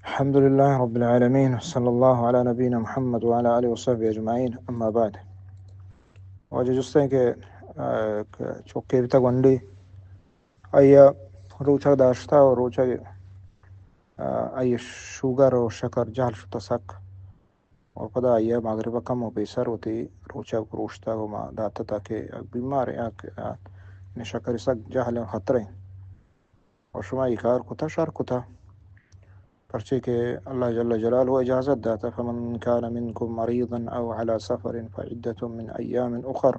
الحمد لله رب العالمين، صلى الله على نبينا محمد وعلى آله وصحبه أجمعين، أما بعد. واجہ جستیں کہ، آ، کہ چوکے بیتا گونڈی، آئی ءَ روچگ داشتا و روچگ، آ، آئی شوگر و شکر جہل شتا سک. و پدا آئی ءَ مغرب ءَ کم و پیسر وتی روچگ پروشتگ و ما داتہ تاکہ بیمار ایں، آ، آ، یعنی شکر سک جہل ایں، خطرہ ایں. و شما اے کار کتہ، شر کتہ. پرچے کہ اللہ جل جلالہ اجازت داتہ، فمن كان منكم مريضا أو على سفر فعدة من أيام أخر.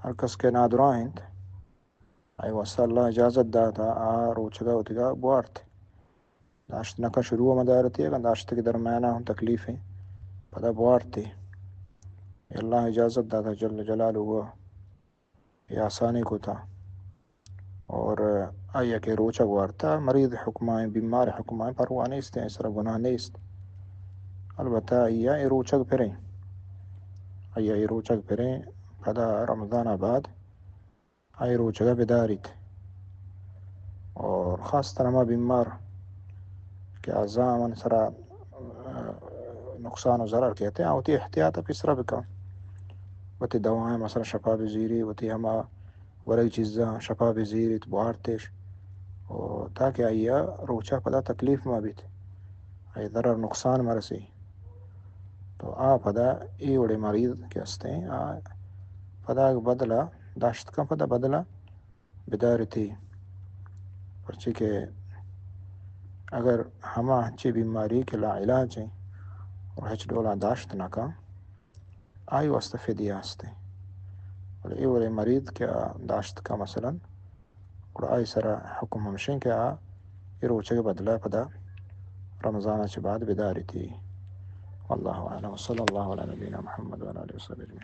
ہر کس کہ نادراہ انت، آئی واسطہ اللہ اجازت داتہ آ روچگا وتیگا بوارت. داشت نکا شروع مدارتی، اگاں داشتگی درمیانا ہم تکلیف ایں، پدا بوارتی. اللہ اجازت داتہ جل جلالہ، اے آسانی کتہ. اور آئی کہ روچگ وارتہ، مریض حکمائیں، بیمار حکمائیں، پرواہ نیست، آئی سرا گناہ نیست. البتہ آئی اے روچگ پریں، آئی اے روچگ پریں، پدا رمضان بعد آئی روچگا بداریت. اور خاص طور ہما بیمار کہ آ زامن سرا، آ، نقصان و ضرر کیت، آ وتی احتیاط پیسرا بکن. وتی دوائیں مثلاً شپا بزیری، وتی ہما ورگ چیزاں شپا بزیریت، بوارتش. و تاکہ آئی روچا پدا تکلیف مہ بیت، آئی ضرر نقصان مہ رسی. تو آ پدا اے وڑے مریض کہ ہستیں، آ پدا بدلا داشت کن، پدا بدلا بدارتی. پرچے کہ اگر ہما ہنچیں بیماری کہ لا علاج ایں اور ہچ ڈولا داشت نہ کن، آئی واسطہ فدیہ ہستیں. بلے اے وڑے مریض کہ آ داشت کن مثلاً، گڑا آئی سرا حکم ہمشیں کہ آ اے روچگ بدلا پدا رمضان چہ بعد بدارتی. واللہ اعلم، وصلی اللہ علی نبینا محمد وعلی آلہ وصحبہ اجمعین.